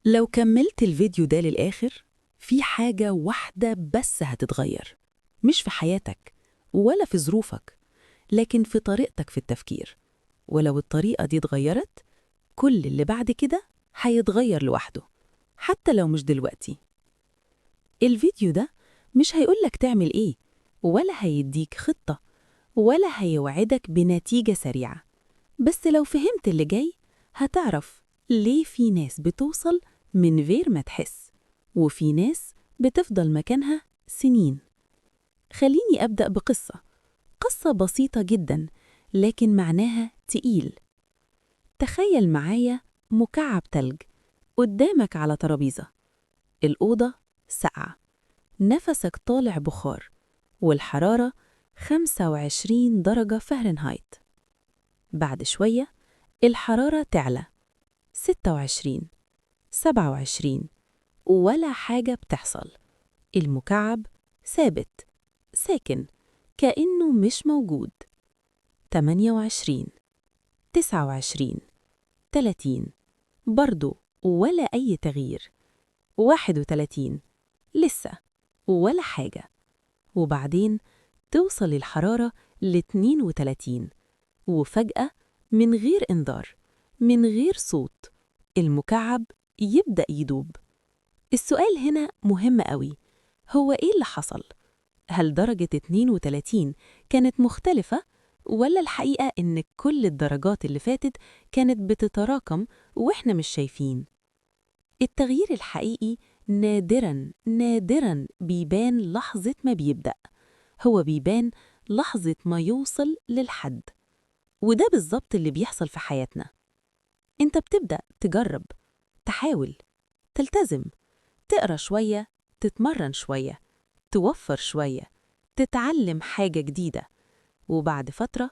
لو كملت الفيديو ده للآخر، في حاجة واحدة بس هتتغير، مش في حياتك ولا في ظروفك، لكن في طريقتك في التفكير. ولو الطريقة دي اتغيرت، كل اللي بعد كده هيتغير لوحده، حتى لو مش دلوقتي. الفيديو ده مش هيقولك تعمل إيه، ولا هيديك خطة، ولا هيوعدك بنتيجة سريعة. بس لو فهمت اللي جاي، هتعرف ليه في ناس بتوصل من غير ما تحس، وفي ناس بتفضل مكانها سنين. خليني أبدأ بقصة، قصة بسيطة جدا لكن معناها تقيل. تخيل معايا مكعب تلج قدامك على ترابيزة، الأوضة ساقعة، نفسك طالع بخار، والحرارة 25 درجة فهرنهايت. بعد شوية الحرارة تعلى 26، 27، ولا حاجة بتحصل. المكعب ثابت ساكن كأنه مش موجود. 28، 29، 30، برضو ولا أي تغيير. 31، لسه ولا حاجة. وبعدين توصل الحرارة ل32، وفجأة من غير إنذار، من غير صوت، المكعب يبدأ يدوب. السؤال هنا مهم قوي، هو إيه اللي حصل؟ هل درجة 32 كانت مختلفة، ولا الحقيقة إن كل الدرجات اللي فاتت كانت بتتراكم وإحنا مش شايفين؟ التغيير الحقيقي نادراً نادراً بيبان لحظة ما بيبدأ، هو بيبان لحظة ما يوصل للحد. وده بالظبط اللي بيحصل في حياتنا. انت بتبدأ تجرب، تحاول، تلتزم، تقرأ شوية، تتمرن شوية، توفر شوية، تتعلم حاجة جديدة، وبعد فترة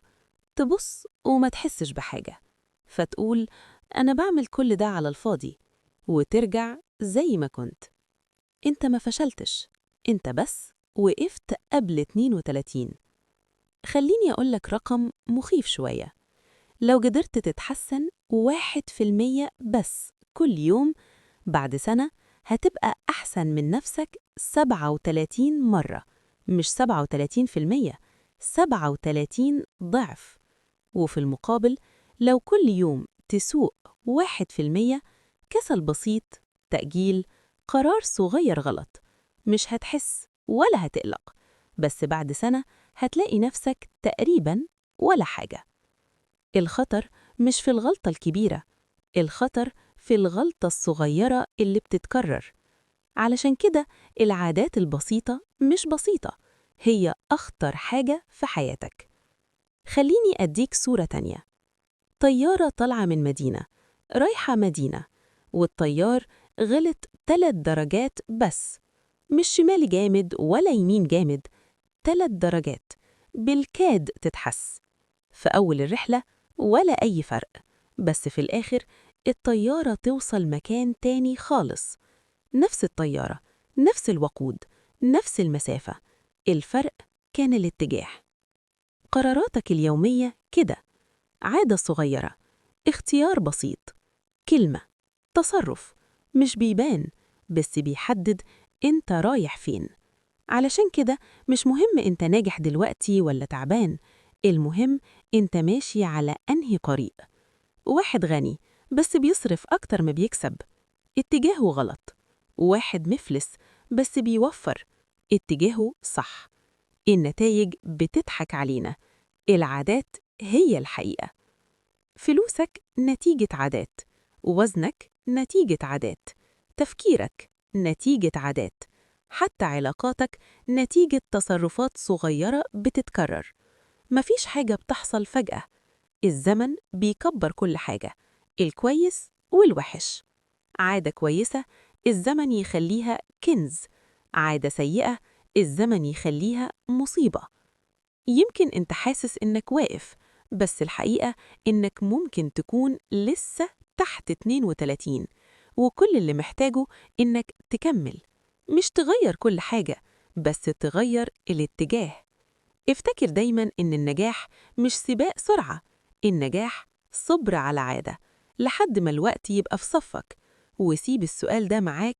تبص وما تحسش بحاجة، فتقول أنا بعمل كل ده على الفاضي، وترجع زي ما كنت. انت ما فشلتش، انت بس وقفت قبل 32. خليني أقولك رقم مخيف شوية، لو قدرت تتحسن 1% بس كل يوم، بعد سنة هتبقى أحسن من نفسك 37 مرة، مش 37%، 37 ضعف. وفي المقابل لو كل يوم تسوء 1%، كسل بسيط، تأجيل، قرار صغير غلط، مش هتحس ولا هتقلق، بس بعد سنة هتلاقي نفسك تقريباً ولا حاجة. الخطر مش في الغلطة الكبيرة، الخطر في الغلطة الصغيرة اللي بتتكرر. علشان كده العادات البسيطة مش بسيطة، هي أخطر حاجة في حياتك. خليني أديك صورة تانية. طيارة طالعة من مدينة رايحة مدينة، والطيار غلط 3 درجات بس، مش شمال جامد ولا يمين جامد، 3 درجات بالكاد تتحس. في أول الرحلة ولا أي فرق، بس في الآخر الطيارة توصل مكان تاني خالص. نفس الطيارة، نفس الوقود، نفس المسافة، الفرق كان الاتجاه. قراراتك اليومية كده، عادة صغيرة، اختيار بسيط، كلمة، تصرف، مش بيبان بس بيحدد انت رايح فين. علشان كده مش مهم انت ناجح دلوقتي ولا تعبان، المهم انت ماشي على أنهي طريق. واحد غني بس بيصرف أكتر ما بيكسب، اتجاهه غلط. واحد مفلس بس بيوفر، اتجاهه صح. النتائج بتضحك علينا، العادات هي الحقيقة. فلوسك نتيجة عادات، وزنك نتيجة عادات، تفكيرك نتيجة عادات، حتى علاقاتك نتيجة تصرفات صغيرة بتتكرر. مفيش حاجة بتحصل فجأة، الزمن بيكبر كل حاجة، الكويس والوحش. عادة كويسة الزمن يخليها كنز، عادة سيئة الزمن يخليها مصيبة. يمكن انت حاسس انك واقف، بس الحقيقة انك ممكن تكون لسه تحت 32، وكل اللي محتاجه انك تكمل، مش تغير كل حاجة، بس تغير الاتجاه. افتكر دايماً إن النجاح مش سباق سرعة، النجاح صبر على عادة لحد ما الوقت يبقى في صفك. وسيب السؤال ده معاك.